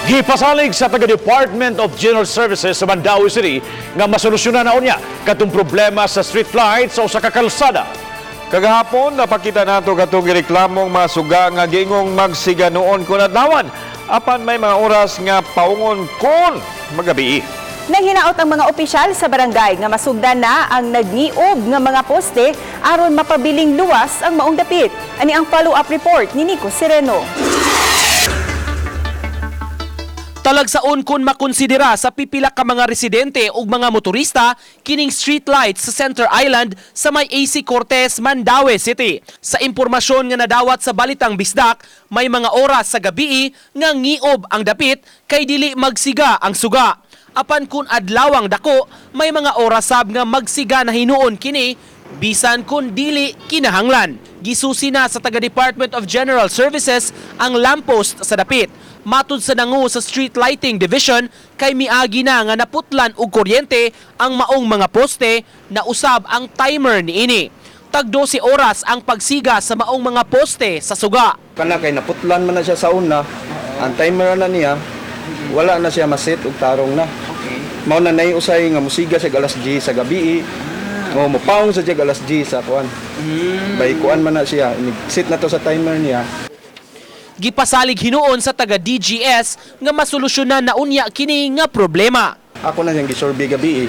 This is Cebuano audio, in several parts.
Gipasalig sa taga Department of General Services sa Mandaue City nga masolusyonan na unya katong problema sa street lights sa usa ka kalsada. Kagahapon, napakita nato katong gireklamong mga suga nga gingong magsiga noon kun adlawan. Apan may mga oras nga paungon kun magabii. Nanghinaot ang mga opisyal sa barangay nga masugdan na ang nagniob nga mga poste aron mapabiling luwas ang maong dapit. Ani ang follow-up report ni Nico Sereno. Talagsaon kun makonsidera sa pipila ka mga residente ug mga motorista kining street lights sa Center Island sa may AC Cortez, Mandaue City. Sa impormasyon nga nadawat sa Balitang Bisdak, may mga oras sa gabii nga ngiob ang dapit kay dili magsiga ang suga. Apan kun adlawang dako, may mga oras sab nga magsiga na hinuon kini bisan kun dili kinahanglan. Gisusi na sa taga Department of General Services ang lamppost sa dapit. Matud sa nangu sa Street Lighting Division, kay miagi na nga naputlan og kuryente ang maong mga poste na usab ang timer niini. Tag 12 oras ang pagsiga sa maong mga poste sa suga. Kana kay naputlan man na siya sa una, ang timer na niya, wala na siya maset og tarong na. Mao na nay usay nga musiga siya alas 10 sa gabi. O mopaong sa siya alas 10 sa kuan. Bay kuan man na siya, sit na to sa timer niya. Gipasalig hinuon sa taga DGS nga masolusyonan na unya kini nga problema. Ako na siyang gisurvey gabi.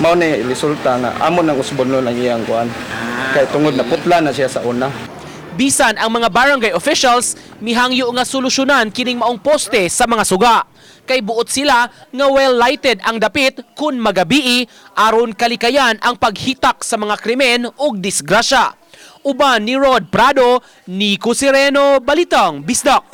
Mao na yung resulta nga amo nang usbon nun ang iyang kuan. Kay tungod naputlan na siya sa una. Bisan ang mga barangay officials mihangyo nga solusyonan kining maong poste sa mga suga. Kay buot sila nga well lighted ang dapit kun magabii aron kalikayan ang paghitak sa mga krimen ug disgrasya. Uban ni Rod Prado, Nico Sereno, Balitang Bisdak.